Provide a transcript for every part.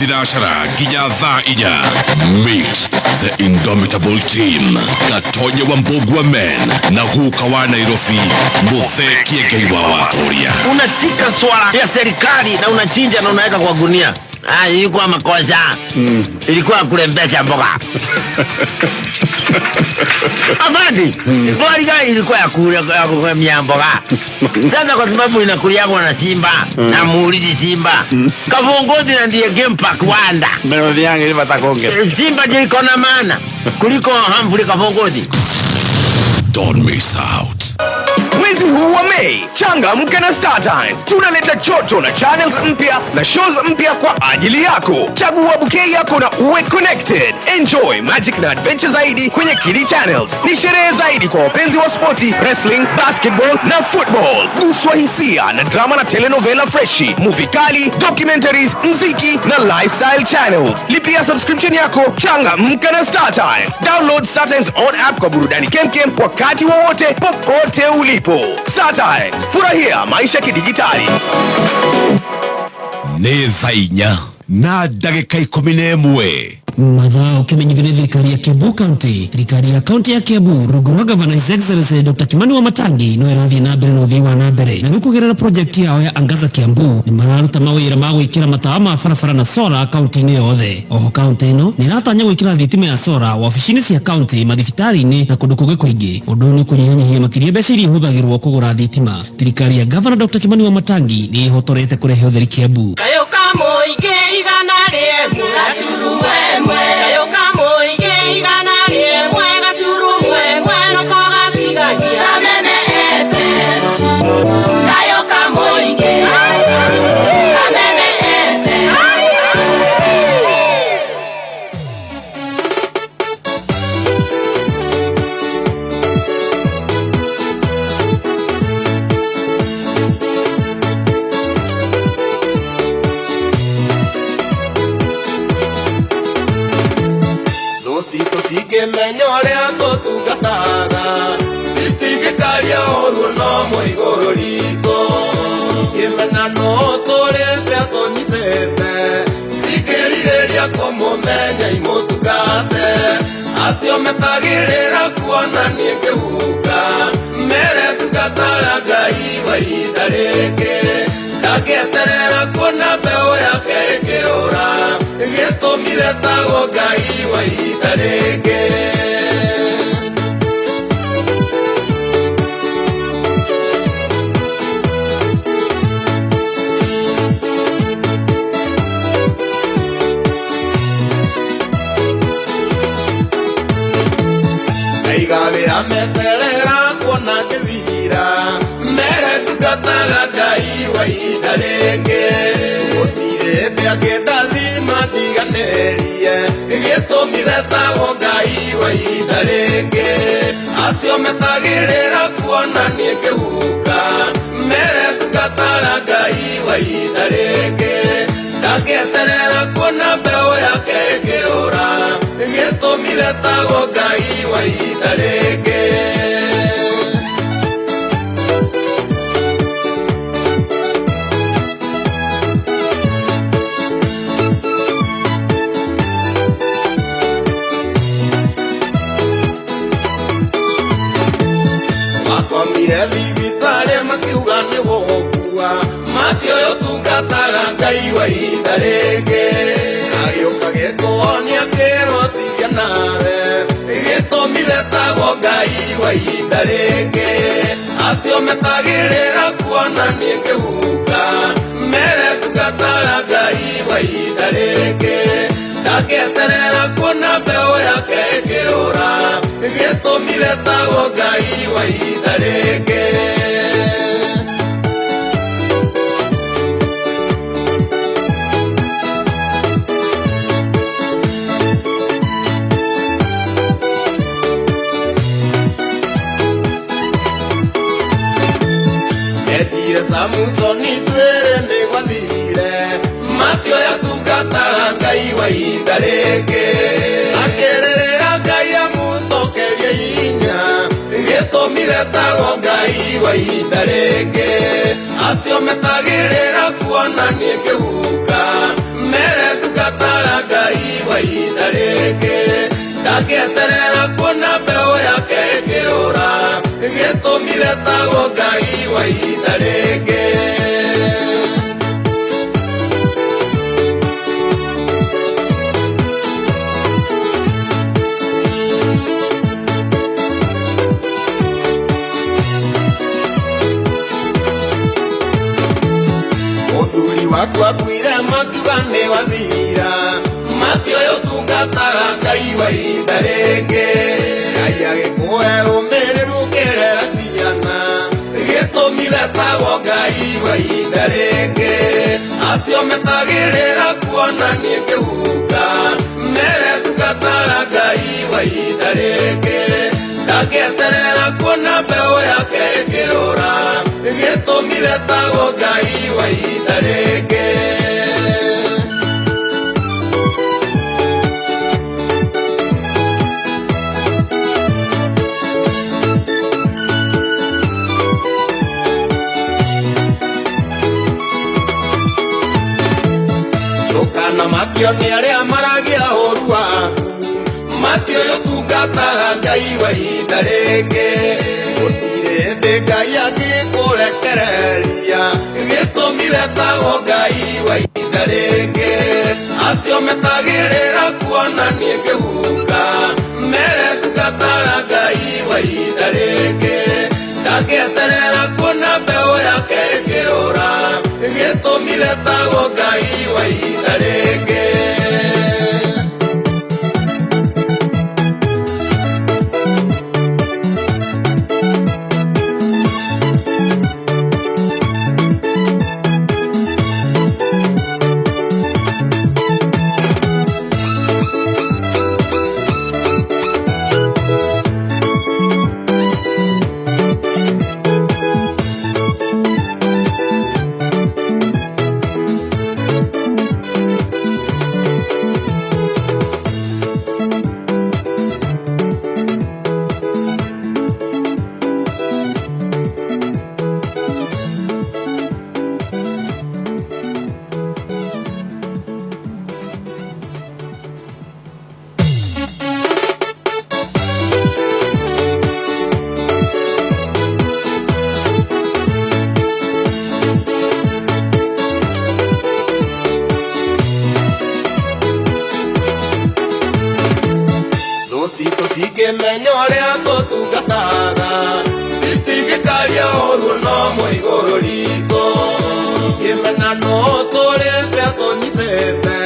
Thinacara nginya thaa 4. Meet the indomitable team, Gatonye wa Mbugua Men na guka wa Nairobi, Muthee Kiengei wa Watoria. Unashika swala ya serikali na unachinja na unaweka kwa gunia. Ah, ilikuwa makosa. Ilikuwa kulembesha mboga. Amadi, mm. Ilikuwa ya kulemia mboga. Sasa kwa sababu inakuliagwa na simba na muulizi simba. Kavongozi na ndiye game park wanda. Melody yangu ile batakonge. Simba ndio iko na maana kuliko Humphrey Kavongozi. Don't miss out. Mwezi huu wa Mei, changamka na Star Times. Tunaleta choto na channels mpya na shows mpya kwa ajili yako. Chagua bouquet yako na uwe connected. Enjoy magic na adventure zaidi kwenye Kili Channels. Ni sherehe zaidi kwa wapenzi wa spoti, wrestling, basketball na football. Guswa hisia na drama na telenovela freshi, movie kali, documentaries, mziki na lifestyle channels. Lipia subscription yako, changamka na Star Times. Download Star Times on app kwa burudani kemkem wakati wowote popote ulipo. Star Times, furahia maisha kidijitali. Nĩ thaa 4 na ndagĩka 11. Mathaa ukimenyithio nĩ thirikari ya Kiambu County. Thirikari ya kaunti ya Kiambu rungu rwa Gavana His Excellency Dr. Kimani Wamatangi no ĩrathiĩ na mbere na ũthii wa na mbere na rĩu kũgerera project yao ya Angaza Kiambu nĩ mararuta mawĩra ma gwĩkĩra matawa ma barabara na sola kaunti-inĩ yothe. Oho kaunti ĩno nĩ ĩratanya gwĩkĩra thitima ya sola wabici-inĩ cia kaunti, mathibitarĩ-inĩ na kũndũ kũngĩ kũingĩ. Ũndũ ũyũ nĩ ũkũnyihanyihia makĩria mbeca iria ihũthagĩrwo kũgũra thitima. Thirikari ya Gavana Dr. Kimani Wamatangi nĩ ĩhotorete kũrehe ũtheri Kiambu. Kayũ ka mũingĩ 100 gaturumwemwe. Kayũ ka mũingĩ 100 gaturumwemwe noko gatigagia Kameme FM. Kayũ ka mũingĩ Kameme FM. Citũ cingĩmenya ũrĩa tũtungataga citingĩkaria ũru no mũigũrũ ritũ ingĩmenya no tũrĩte tũnyitĩte cikĩrirĩria kũmũmenya imũtungate acio metagĩrĩra kuona niĩ ngĩhuka mere ndungataga Ngai wa ihinda rĩngĩ ndangĩeterera kuona mbeũ yake ĩkĩũra gĩtũmi wetagwo Ngai wa ihinda rĩngĩ. Ndaigawĩra meterera kuona ngĩthira mere ndungataga Ngai wa ihinda rĩngĩ gũtirĩ hĩndĩ angĩndathima ndiganĩrie gĩtũmi wetagwo Ngai wa ihinda rĩngĩ acio metagĩrĩra kuona niĩ ngĩhuka mere ndungataga Ngai wa ihinda rĩngĩ ndangĩeterera kuona mbeũ yake ĩkĩũra gĩtũmi wetagwo Ngai wa ihinda rĩngĩ. Wakomire thibitarĩ makiuga nĩ gũgũkua mati ũyũ tungataga Ngai wa ihinda rĩngĩ agĩũka gĩkũonia kĩrwo ciria nawe gĩtũmi wetagwo Ngai wa ihinda rĩngĩ acio metagĩrĩra kuona niĩ ngĩhuka mere ndungataga Ngai wa ihinda rĩngĩ ndangĩeterera kuona mbeũ yake ĩkĩũra gĩtũmi wetagwo Ngai wa ihinda rĩngĩ. Etire Samusoni twĩrĩ nĩ gwathire mati ũyũ atungataga Ngai wa ihinda rĩngĩ akĩrĩrĩra Ngai amũcokerie hinya gĩtũmi wetagwo Ngai wa ihinda rĩngĩ acio metagĩrĩra kuona niĩ ngĩhuka mere ndungataga Ndangĩeterera kuona mbeũ yake ĩkĩũra gĩtũmi wetagwo Ngai wa ihinda rĩngĩ. Mũthuri wakwa akuire makiuga nĩ wathira matioĩ ũtungataga Ngai wa ihinda rĩngĩ. Ngai agĩkũhe ũmĩrĩru ũkĩrera ciana gĩtũmi wetagwo Ngai wa ihinda rĩngĩ. Acio metagĩrĩra kuona niĩ ngĩhuka mere ndungataga Ngai wa ihinda rĩngĩ. Ndangĩeterera kuona mbeũ yake ĩkĩũra gĩtũmi wetagwo Ngai wa ihinda rĩngĩ. Ndũkanamakio nĩ arĩa maragia ũũru waku matioĩ ũtungataga Ngai wa ihinda rĩngĩ. Gũtirĩ hĩndĩ Ngai angĩkũrekereria gĩtũmi wetagwo Ngai wa ihinda rĩngĩ. Acio metagĩrĩra kuona niĩ ngĩhuka mere ndungataga Ngai wa ihinda rĩngĩ. Ndangĩeterera kuona mbeũ yake ĩkĩũra gĩtũmi wetagwo Ngai wa ihinda rĩngĩ. Citũ cingĩmenya ũrĩa tũtungataga citingĩkaria ũũru no mwe igũrũ ritũ. Cingĩmenya nũ tũrĩte tũnyitĩte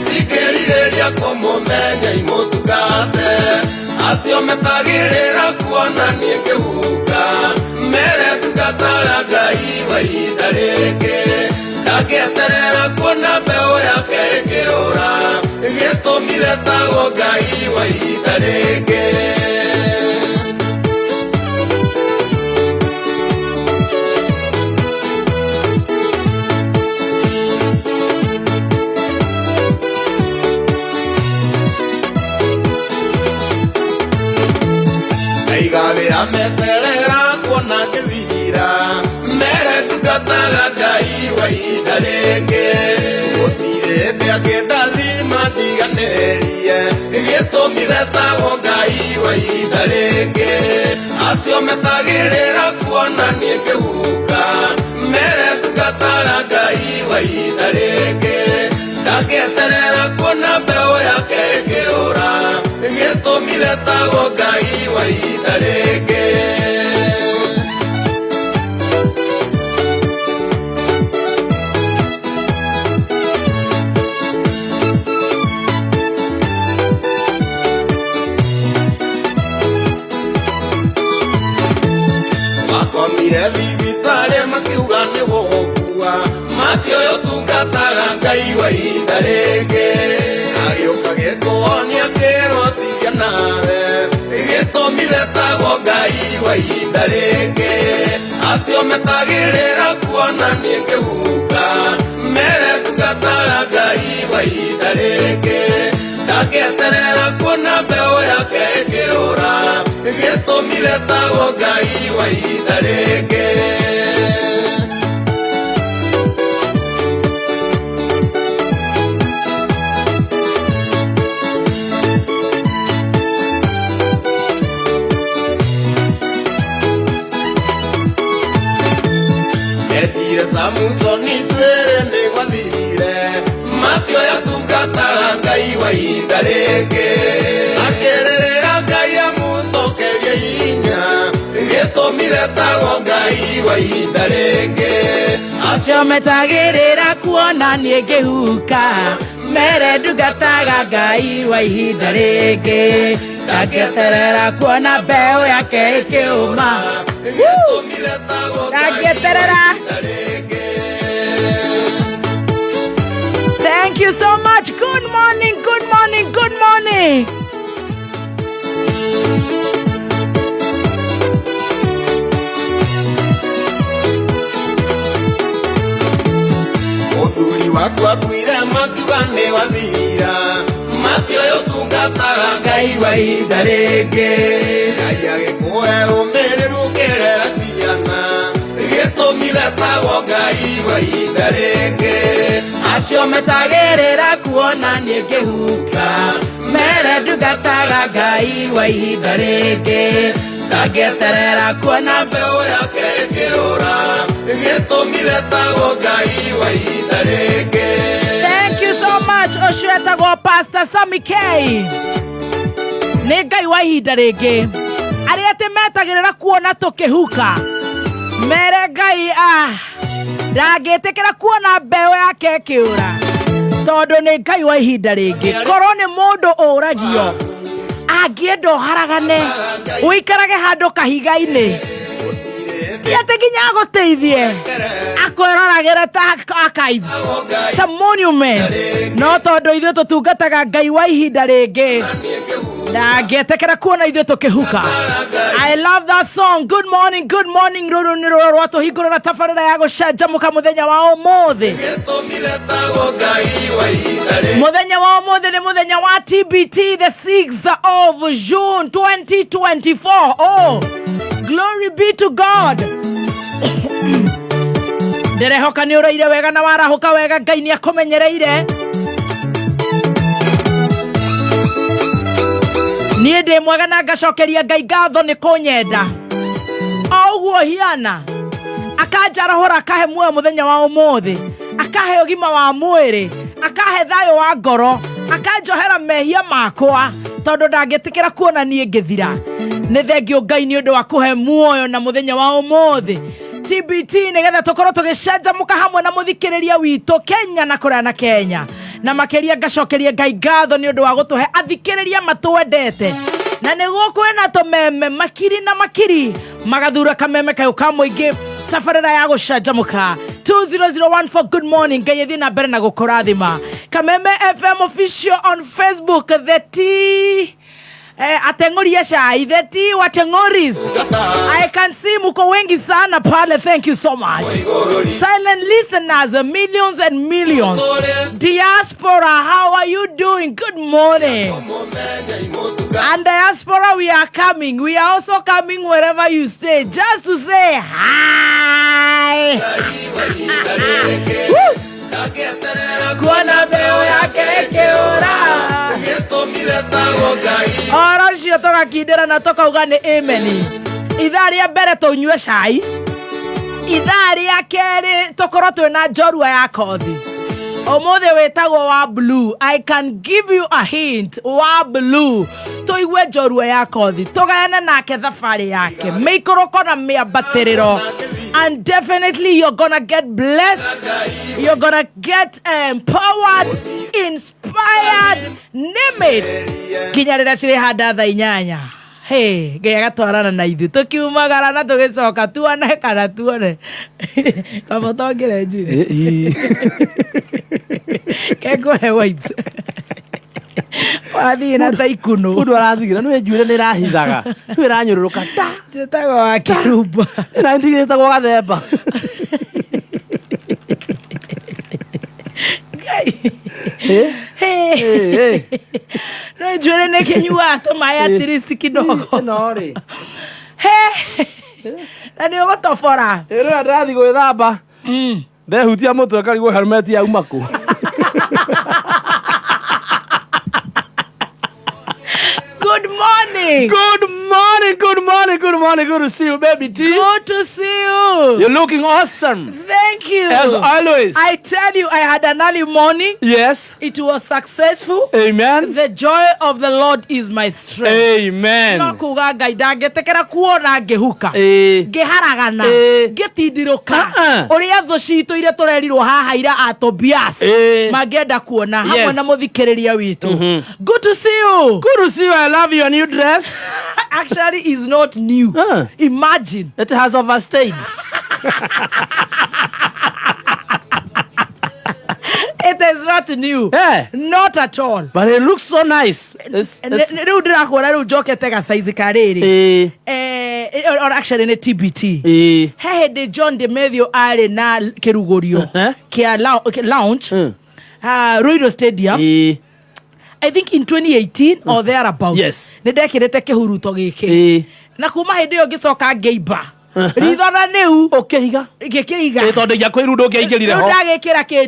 cikĩrirĩria kũmũmenya imũtungate. Acio metagĩrĩra kuona niĩ ngĩhuka mere ndungataga Ngai wa ihinda rĩngĩ. Ndangĩeterera kuona mbeũ yake ĩkĩũra gĩtũmi wetagwo Ngai wa ihinda rĩngĩ. Ndaigagĩra meterera kuona ngĩthira mere ndungataga Ngai wa ihinda rĩngĩ. Gũtirĩ hĩndĩ angĩndathima ndiganĩrie gĩtũmi wetagwo Ngai wa ihinda rĩngĩ. Acio metagĩrĩra kuona niĩ ngĩhuka mere ndungataga Ngai wa ihinda rĩngĩ. Ndangĩeterera kuona mbeũ yake ĩkĩũra gĩtũmi wetagwo Ngai wa ihinda rĩngĩ. Makomire thibitarĩ makiuga nĩ gũgũkua matioĩ ũtungataga Ngai wa ihinda rĩngĩ. Agĩũka gĩkũonia kĩrwo ciria nawe gĩtũmi wetagwo Ngai wa ihinda rĩngĩ. Acio metagĩrĩra kuona niĩ ngĩhuka mere ndungataga Ngai wa ihinda rĩngĩ. Ndangĩeterera kuona mbeũ yake ĩkĩũra gĩtũmi wetagwo Ngai wa ihinda rĩngĩ. Samusoni twĩre nĩ gwathire matioya tungataga Ngai wa ihinda rĩngĩ akĩrĩrĩra Ngai amũcokerie hinya gĩtũmi wetagwo Ngai wa ihinda rĩngĩ acio metagĩrĩra kuona niĩ ngĩhuka mere ndungataga Ngai wa ihinda rĩngĩ ndangĩeterera kuona mbeũ yake ĩkĩũma gĩtũmi wetagwo Ngai wa ndangĩeterera ihinda rĩngĩ. Thank you so much. Good morning, good morning, good morning. Mũthuri wakwa akuire makiuga nĩ wathira matioya ũtungataga Ngai wa ihinda rĩngĩ Ngai agĩkũhe ũmĩrĩru ũkĩrera ciana gĩtũmi wetagwo Ngai wa ihinda rĩngĩ Acio metagĩrĩra kuona niĩ ngĩhuka mere ndungataga Ngai wa ihinda rĩngĩ ndangĩeterera kuona mbeũ yake ĩkĩũra gĩtũmi wetagwo Ngai wa ihinda rĩngĩ. Thank you so much ũcio etagwo Pastor Sammy K. Nĩ Ngai wa ihinda rĩngĩ arĩa atĩ metagĩrĩra kuona tũkĩhuka mere Ngai ndangĩtĩkĩra kuona mbeũ yake ĩkĩũra tondũ nĩ Ngai wa ihinda rĩngĩ korwo nĩ mũndũ ũragio angĩenda ũharagane ũikarage handũ kahiga-inĩ ti atĩ nginya agũteithie akwĩroragĩre ta archives ta monument no tondũ ithuĩ tũtungataga Ngai wa ihinda rĩngĩ ndangĩetĩkĩra kuona ithuĩ tũkĩhuka. I love that song. Good morning, good morning. Rũrũ nĩ rũrũ rwatũhingũrĩra tabarĩra ya gũcanjamũka mũthenya wa ũmũthĩ. Gĩtũmi wetagwo Ngai wa ihinda rĩngĩ. Mũthenya wa ũmũthĩ nĩ mũthenya wa TBT, the 6th of June 2024. Oh, glory be to God. Ndĩrehoka nĩ ũraire wega na warahũka wega Ngai nĩ akũmenyereire. Niĩ ndĩ mwega na ngacokeria Ngai ngatho nĩ kũnyenda o ũguo hiana akanjarahũra akahe muoyo mũthenya wa ũmũthĩ akahe ũgima wa mwĩrĩ akahe thayũ wa ngoro akanjohera mehia makwa tondũ ndangĩtĩkĩra kuona niĩ ngĩthira. Nĩ thengio Ngai nĩ ũndũ wa kũhe muoyo na mũthenya wa ũmũthĩ TBT nĩgetha tũkorwo tũgĩcanjamũka hamwe na mũthikĩrĩria witũ Kenya na kũraya na Kenya na makĩria ngacokeria Ngai ngatho nĩ ũndũ wa gũtũhe athikĩrĩria matwendete na nĩguo kwĩna tũmeme makiri na makiri magathura kameme kayũ ka mũingĩ tabarĩra ya gũcanjamũka 20014. Good morning. Ngai ĩthiĩ na mbere na gũkũrathima. Kameme FM official on Facebook, the T ateng'ori ya chai, the T wateng'oris. I can see muko wengi sana pale. Thank you so much. Silent listeners, millions and millions. Diaspora, how are you doing? Good morning. And diaspora, we are coming. We are also coming wherever you stay, just to say hi. Woo! Kuona mbeũ yake ĩkĩũra Gĩtũmi wetagwo Ngai oro ũcio tũgakindĩra na tũkauga nĩ ameni. Ithaa rĩa mbere tũnyue cai, ithaa rĩa kerĩ tũkorwo twĩna njorua ya kothi. Ũmũthĩ wĩtagwo wa blue. I can give you a hint. Wa blue tũigue njorua ya kothi tũgayane nake thabarĩ yake mĩikũrũko na mĩambatĩrĩro, and definitely you're gonna get blessed, you're gonna get empowered, inspired, name it, nginya rĩrĩa cirĩhanda thaa 8. Hey, Ngai agatwarana na ithuĩ tũkiumagara na tũgĩcoka tuone kana tuone kaba tongere njire kekũhe wipes wathiĩ na ta ikunũ Mũndũ arathigira nĩ njuĩrĩ nĩ ĩrahithaga nĩ ĩranyũrũrũka ta njĩtagwo wa kĩrumba ĩna ndigĩtagwo gathemba. Ngai. Eh? Hey. Eh, No njuĩrĩ nĩ kĩnyuaga tũmaĩ at least kidogo. Ĩno rĩ Hey. Na nĩ ũgũtobora. Ĩrĩa ndĩrathiĩ gwĩthamba ndehutia mũtwe karigwo helmet yauma kũ. Good morning. Good morning, good morning, good morning, good to see you, baby T. Good to see you. You're looking awesome. Thank you. As always. I tell you, I had an early morning. Yes. It was successful. Amen. The joy of the Lord is my strength. Amen. No kuga Ngai ndangĩtĩkĩra kuona ngĩhuka Ĩĩ. ngĩharagana Ĩĩ. ngĩtindirũka Uh-uh. ũrĩa thũ citũ iria tũrerirwo haha ira a Tobias Ĩĩ. mangĩenda kuona hamwe Yes. na mũthikĩrĩria witũ. Good to see you. Good to see you. I love your new dress. Actually is not new. Huh. Imagine. It has overstayed. It is not new. Yeah. Not at all. But it looks so nice. It's, Rĩu ndĩrakwĩra rĩu njokete gacaizi ka rĩrĩ. eh, Eh, or actually nĩ TBT. eh, He hĩndĩ John Demethio arĩ na kĩrugũrio kĩa launch Ruiru Stadium. eh, I think in 2018 or thereabout. Yes. Nĩ ndekĩrĩte kĩhuruto gĩkĩ. Eh. Na kuma hĩndĩ ĩyo ngĩcoka ngĩimba. Ritho na nĩu Ũkĩiga. ngĩkĩiga. Ĩ tondũ ingĩakwĩrwo ndũngĩaingĩrire Rĩu ho. ndagĩkĩra kĩ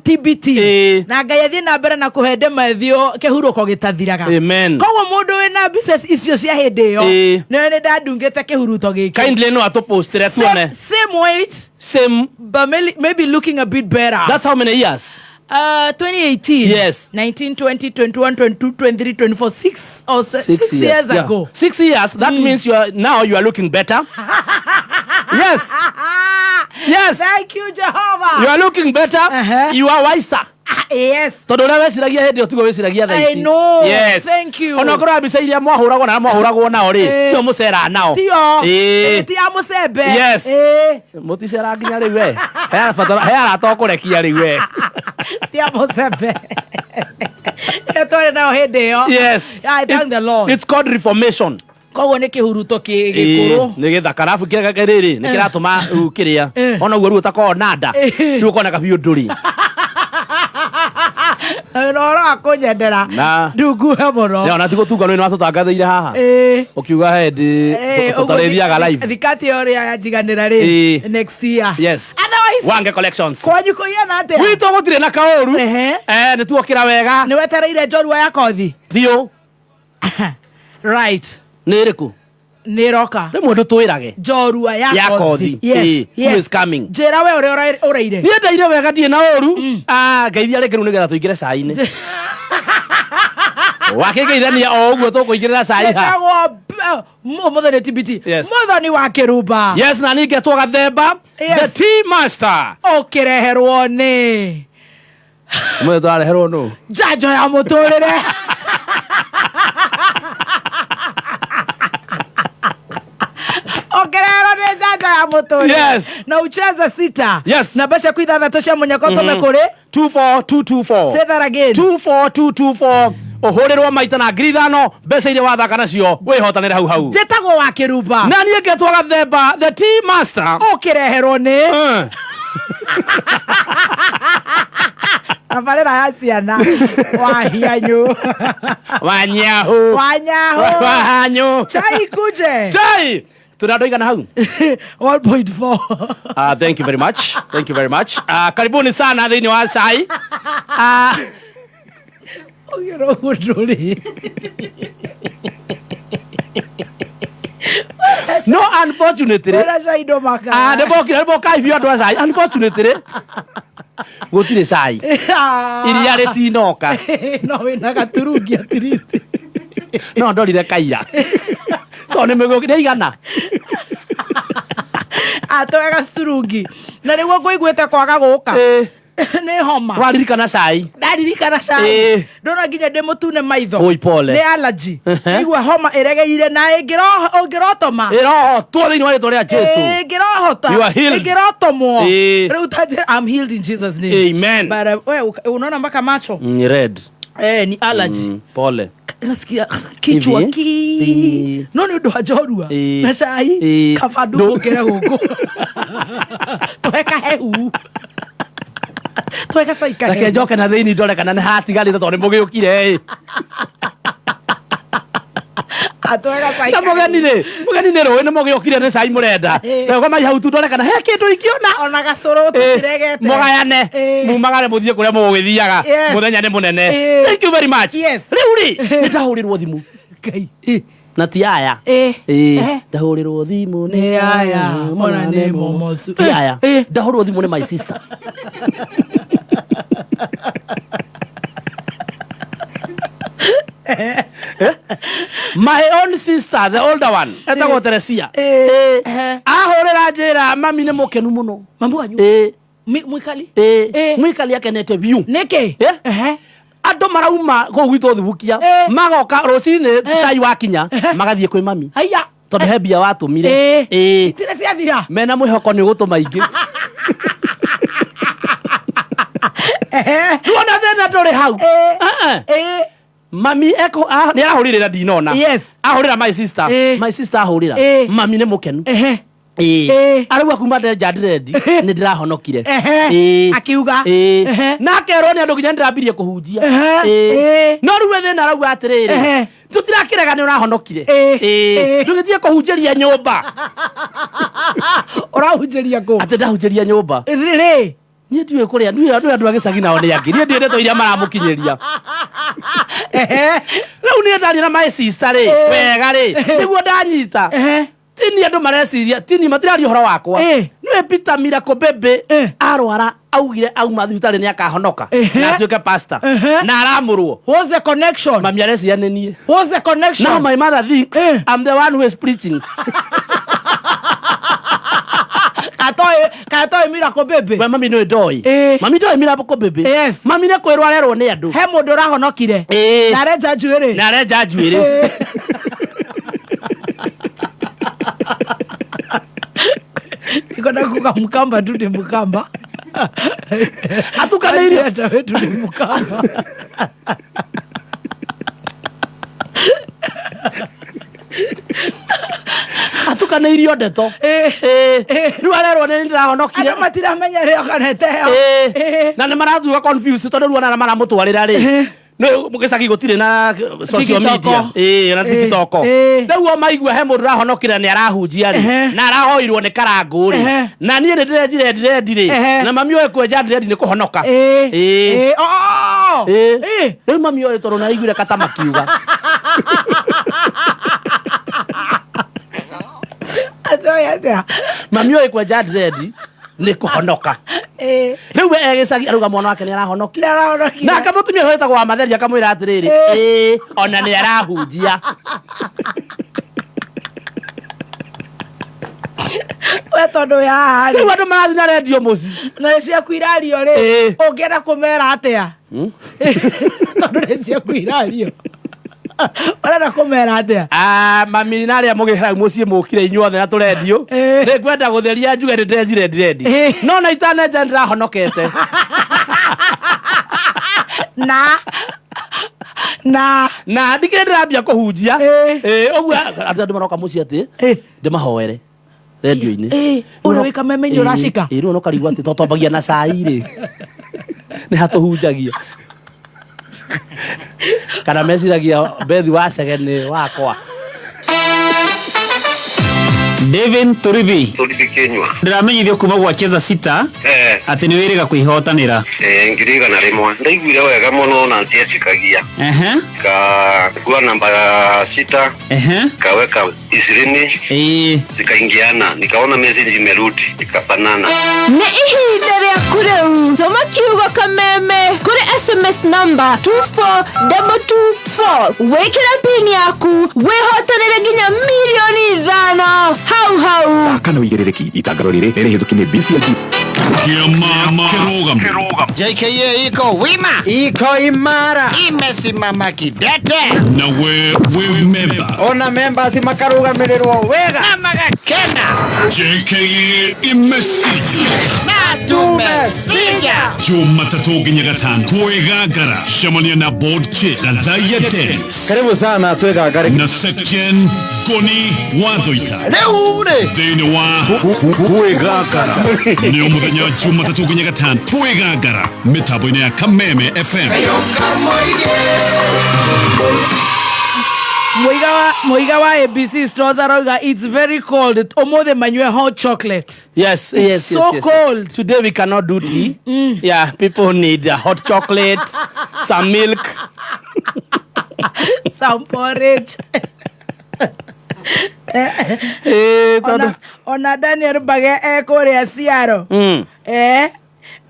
TBT. Ĩĩ. Na Ngai athiĩ na mbere na kũhe Ndemathio kĩhurũko gĩtathiraga. Amen. Koguo mũndũ wĩna mbica icio cia hĩndĩ ĩyo Ĩĩ. nĩwe nĩ ndandungĩte kĩhuruto gĩkĩ. Kindly no atũpostire tuone. Same weight Same. but maybe looking a bit better. That's how many years? 2018. Yes. 19, 20, 21, 22, 23, 24, 6 or 6 years Yeah. ago. 6 years. That means you are now you are looking better. Yes. Yes. Thank you, Jehovah. You are looking better. You are wiser. Ah, yes. Tondå å rä a weciragia hä ndä ä yo tiguo wä ciragia thaa I ici. know. Yes. Thank you. Ona korwo mbica iria mwahåragwo na mwahåragwo nao rä Eh. tio må cera nao. Tio. Ĩĩ. Ti ya mũcembe. Yes. Ĩĩ. Må ticera nginya rä u we he arata å kå rekia rä u we. Ti ya mũcembe. Ĩyo twarĩ nayo hĩndĩ ĩyo. Yes. I thank the Lord. It's called reformation. Koguo nĩ kĩhuruto gĩkũrũ. Nä gä thaka arabu rä rä nä kä ratå ma kä rä a Eh. ona guo rä u å takorwo na nda Eh. rä u ũkoneka biå ndå rä Na wĩna ũhoro wa kũnyendera. Na. Ndunguhe mũno. ona tigå tunga nä watå tangathä ire haha Ĩĩ. å kiuga hä Eh, ndä tå tarä thiaga live. Thikati ĩyo rĩa yanjiganĩra rĩ. Ĩĩ. Next year. Yes. Otherwise, Wange collections. kwanyu kũigana atĩa? Gwitå gå tirä na kaåru. Ehe. Nä tuokä ra wega. Nĩ wetereire njorua ya kothi? Biå. Right. Nä ä rä kå? Nĩ ĩroka. Rä mwe ndå twä rage. Njorua ya Ya kothi. kothi. Yes. Ĩĩ. Yes. Who is coming? Njĩra we ũrĩa ũraire. Niä ndaire wega ndirä na å ru. Ngeithia rä ngä rä u nä getha tå ingä re cai-inä. Wakä geithania o å guo tå kå ingä rä ra cai ha. Njĩtagwo ũmũthĩ nĩ TBT. Yes. Mũthoni wa Kĩrumba. Yes, na ningetwo Gathemba, Yes. the tea master. Ũkĩreherwo nĩ Mũthĩ tũrareherwo nũ? njanjo ya mũtũrĩre. Ũkĩreherwo nĩ njanjo ya mũtũrĩre. Yes. Na ucheze sita. Yes. Namba ciaku ithathatũ cia mũnyaka ũtũme kũrĩ. 24224. Say that again. 24224. Ũhũrĩrwo maita na 5,000 mbeca iria wathaka nacio wĩhotanĩre hau hau. Njĩtagwo wa Kĩrumba. Na niĩ ngetwo Gathemba, the tea master. Ũkĩreherwo nĩ tabarĩra ya ciana wahianyũ. Wanyahu. Wanyahu. Wahanyu. Chai kuje. Chai. Tũrĩ andũ aigana hau? 1.4. Thank you very much. Thank you very much. Karibuni sana thĩinĩ wa cai. Ũgĩra ũguo ndũrĩ. No unfortunately Wĩra cai ndũmakaga. Nä bokire nä boka ibio andå a cai unfortunately gũtirĩ cai iria rĩtinoka. No wĩna gaturungi at least. No ndorire kaira tondũ nĩ mĩgũki nĩ igana. Atwega gaturungi na nĩguo ngũiguĩte kwaga gũka. Ĩĩ. Nĩ homa. Waririkana cai. Ndaririkana cai. Ĩĩ. Ndona nginya ndĩ mũtune maitho. Oi, pole. Nĩ allergy. Igua homa ĩregeire na ĩngĩrotoma. Ĩrohotwo thĩinĩ wa rĩtwa rĩa Jesu. Ĩngĩrohota. You are healed. Ĩngĩrotomwo. Ĩĩ. Rĩu ta njĩra- I'm healed in Jesus name. Amen. But, we, unaona mpaka macho. Red. Eh, ni allergy. Pole. Nasikia kichwa Hivi? ki Ĩĩ. no nĩ ũndũ wa njorua Ĩĩ. na cai Ĩĩ. kaba ndũgũkĩre gũkũ tũhe kahehu tũhe gacai Reke kahehu. njoke na thĩinĩ ndore kana nĩ hatigarĩte tondũ nĩ mũgĩũkire ĩ. Atũhe gacai Na mũgeni rĩ mũgeni nĩ rũĩ nĩ mũgĩũkire nĩ cai mũrenda. Ĩĩ. Reke mai hau tu ndore kana he kĩndũ ingĩona. Ona gacũrũ tũtiregete. Mũgayane Ĩĩ. mumagare mũthiĩ kũrĩa mũgũgĩthiaga. Yes. Mũthenya nĩ mũnene. Ĩĩ. Thank you very much. Yes. Rĩu rĩ nĩ ndahũrĩrwo thimũ. Ngai. Ĩĩ. Na ti aya. Ĩ. Ĩ. Ehe. Ndahũrĩrwo thimũ Nĩ aya, ona nĩ momocu. Ti aya. Ĩ. Ndahũrĩrwo thimũ nĩ my sister. My own sister, the older one, etagwo Teresia. Ĩ. Ahũrĩra njĩra mami nĩ mũkenu mũno. Mamu wanyu. Ĩ. Mwikali. Ĩ. Ĩ. Mwikali akenete biũ. Nĩkĩ? Eh? Ehe. Andũ marauma kũu gwitũ thibukia Ĩ. magoka rũcinĩ Ĩ. cai wakinya magathiĩ kwĩ mami Haiya. tondũ he mbia watũmire. Ĩ. Ĩ. Itirĩ ciathira. Mena mwĩhoko nĩ ũgũtũma ingĩ. Tuona thĩna ndũrĩ hau. Ĩ. Eh, eh. Ĩ. Mami eko nĩ arahũrĩrĩra ndinona. Yes. Ahũrĩra my sister. Ĩ. My sister ahũrĩra. Ĩ. Mami nĩ mũkenu. Ehe. Ĩ. Ĩ. Arauga kuma ndenja dread nĩ ndĩrahonokire. Ehe. Ĩ. Akiuga. Ĩ. Ehe. Na akerwo nĩ andũ nginya nĩndĩrambirie kũhunjia. Ehe. Ĩ. Ĩ. No rĩu we thĩna arauga atĩrĩrĩ. Ehe. Tũtirakĩrega nĩ ũrahonokire. Ĩ. Ĩ. Ĩ. Ndũgĩthiĩ kũhunjĩria nyũmba. Ũrahunjĩria kũ? Atĩ ndahunjĩria nyũmba. Rĩ. Niĩ ndiũĩ kũrĩa ndiũĩ andũ andũ a gĩcagi nao nĩ angĩ. Niĩ ndiũĩ ndeto iria maramũkinyĩria. Ehe. Rĩu niĩ ndaria na my sister rĩ Ĩ. wega rĩ nĩguo ndanyita. Ehe. Tini andũ mareciria tini matiraria ũhoro wakwa. Ĩ. Nĩwe Peter Miracle Baby Ĩ. arwara augire auma thibitarĩ nĩ akahonoka Ehe. na atuĩke pastor Ehe. na aramũrwo. What's the connection? Mami areciria nĩ niĩ. What's the connection? Now my mother thinks Ĩ. I'm the one who is preaching. Katoĩ Miracle Baby. We mami nĩwe ndoĩ. Ĩ. Mami ndoĩ Miracle Baby. Yes. Mami nĩ kwĩrwo arerwo nĩ andũ. He mũndũ ũrahonokire. Ĩ. Na arenja njuĩrĩ. Na arenja njuĩrĩ. Ikona kuga Mkamba tu ni Mkamba. Atukanĩirio. Ata wetu ni Mkamba. Atukanĩirio ndeto. Ĩ. Ĩ. Rĩu arerwo nĩ ndĩrahonokire. Andũ matiramenya rĩo kanete ĩyo. Ĩ. Na nĩ maratuga confused tondũ rĩu ona arĩa maramũtwarĩra rĩ. Nĩ gĩcagi gũtirĩ na social TikTok. media. Ĩ, na Ĩ. TikTok. Ĩ. Rĩu o maigua he mũndũ ũrahonokire nĩ arahunjia rĩ. Ehe. Na arahoirwo nĩ karangũ rĩ. Ehe. Na niĩ nĩ ndĩrenjire dread rĩ. Ehe. Na mami oĩ kwenja dread nĩ kũhonoka. Ĩ. Ĩ. Ĩ. Oh. Ĩ. Ĩ. Rĩu mami oĩ tondũ nĩ aiguire kata makiuga. Atoĩ atĩa? Mami oĩ kwenja dread nĩ kũhonoka. Ĩ. Rĩu we egĩcagi arauga mwana wake nĩ arahonokire. Nĩ arahonokire. Na akamũtumia ũyũ wĩtagwo wa Matheri akamwĩra atĩrĩrĩ, Ĩ. ĩ ona nĩ arahunjia. We tondũ wĩ haha rĩ. Rĩu andũ marathiĩ na rendio mũciĩ. Na nĩ ciaku irario rĩ. Ĩ. Ũngĩenda kũmera atĩa? Tondũ nĩ ciaku irario. Ũrenda kũmera atĩa? Ah, mami na arĩa mũgĩ hau mũciĩ mũkire inyuothe na tũrendio. Ĩ. Nĩ ngwenda gũtheria njuge nĩ ndĩrenjire dread. Ĩ. No na itanenja nĩ ndĩrahonokete. Na na Na ndikĩrĩ ndĩrambia kũhunjia. Ĩ. Ĩ, ũguo andũ maroka mũciĩ atĩ Ĩ. ndĩmahoere rendio-inĩ. Ĩ, ũrĩa wĩ kameme-inĩ ũracika. Ĩ, rĩu ũkarigwo atĩ to twambagia na cai rĩ. Nĩ hatũhunjagia. Kana meciragia Bethi wa Chege nĩ wakwa. David Turibi Turibi Kinyua. ndĩramenyithio kuma gwa Cheza Sita Eh, atĩ nĩ wĩrĩga kwĩhotanĩra. eh, 100,000. Ndaiguire wega mũno na ntiecikagia. Ehe, Kagua namba 6 ehe, kaweka 20 ĩĩ. zikaingiana, nikaona message imerudi ikafanana. Nĩ ihinda rĩaku rĩu tũma kiugo kameme kũrĩ SMS namba 24224 wĩkĩre pin yaku wĩhotanĩre nginya 5 mirioni hau hau. Kana ũigĩrĩrĩki itangatho rĩrĩ nĩ rĩhĩtũki nĩ BCLG. Kĩama kĩrũgamo. JKA iko wima, Iko imara. imesimama kidete Na we wĩ memba. Ona members makarugamirĩrwo wega. na magakena JKA imesija. na tumesija. Jumatatũ nginya gatano kwĩgangara cemania na board chair Gathaiya Dennis Karibu sana twĩgangare. na Section Ngoni wa Thoita Rĩu rĩ. thĩinĩ wa kwĩgangara nĩ mũthenya Jumatatũ nginya gatano kwĩgangara mĩtambo-inĩ ya Kameme FM. Muiga wa ABC Stores arauga it's very cold. Ũmũthĩ manyue hot chocolate. Yes, It's yes, so yes, yes, cold. Yes. Today we cannot do tea. Yeah, people need a hot chocolate, some milk. Some porridge. Ĩĩ, tondũ Ona Daniel Mbage ekũrĩa Ciaro.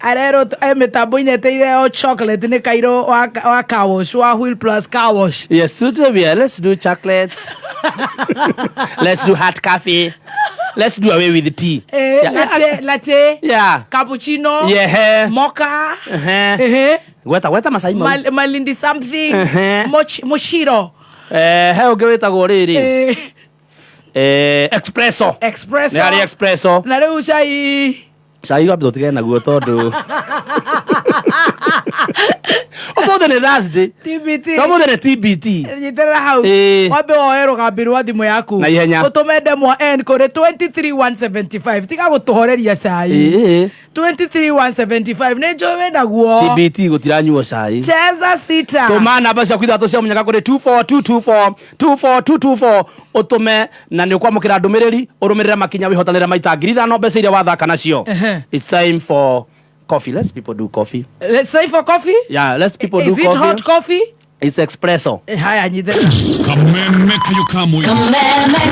Arerwo mĩtambo-inĩ eteire o chocolate nĩ kairũ wa car wash, wa Wheel Plus car wash. Yes, today we are. Let's do chocolates. Let's do hot coffee. Let's do away with the tea. Yeah. Latte, latte. Cappuccino. Mocha. Gweta gweta macai mau. Malindi something. Mochiro. He ũngĩ wĩtagwo rĩrĩ. Espresso. Espresso. Nĩ harĩ espresso. Na rĩu cai. Cai wambe tũtigane naguo tondũ ũmũthĩ nĩ Thursday. TBT. Na ũmũthĩ nĩ TBT. Nyitĩrĩra hau. Wambe woe rũgambi rwa thimũ yaku. Na ihenya. Ũtũme ndemwa N kũrĩ 23175. Tiga gũtũhoreria cai. 23175 nĩ njũĩ wĩ naguo. TBT gũtiranyuo cai. Cheza sita. Tũma namba ciaku ithatũ cia mũnyaka kũrĩ 24224 24224 ũtũme na nĩ ũkwamũkĩra ndũmĩrĩri ũrũmĩrĩre makinya wĩhotanĩre maita 5,000 mbeca iria wathaka nacio. It's time for coffee. Let's people do coffee. Let's say for coffee. Yeah, let's people do Is it coffee. hot coffee? It's espresso. Haya nyitĩrĩra. Kameme kayo ka mũingĩ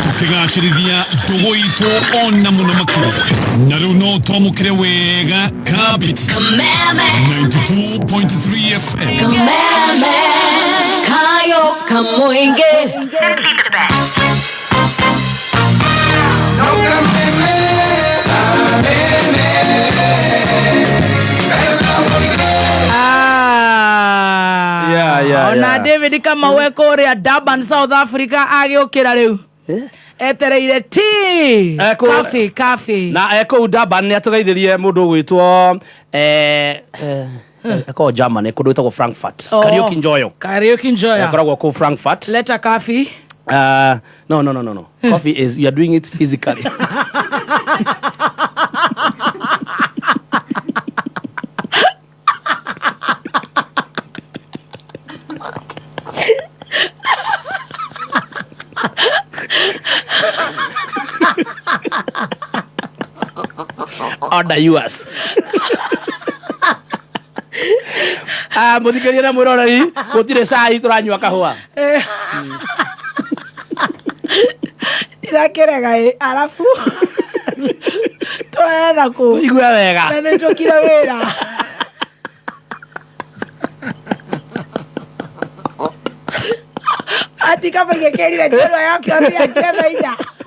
tũkĩgacĩrithia ndũgũ itũ ona mũno makĩria na rĩu no twamũkĩre wega kabit 92.3 FM. Kameme kayo kamuinge. Yeah, Ona yeah. David Kamau e kũrĩa Durban, South Africa agĩũkĩra rĩu etereire tea. Coffee, coffee. Na ekũu Durban nĩ atũgeithirie mũndũ ũgwĩtwo akoragwo Germany kũndũ gwĩtagwo Frankfurt. Oh. Kariuki Njoyo. Kariuki Njoya. Akoragwo kũu Frankfurt. Leta coffee. No, no, no, no, no. Coffee is, you are doing it physically. Order yours. Ah, mũthikĩria na mwĩroreri gũtirĩ cai tũranyua kahũa. Ndĩrakĩrega ĩ arabu tũrarana kũ Tũigue wega. Na nĩ njũkire wĩra. Ati kama ingekĩrire njorua ya kĩothi ya chetha inya.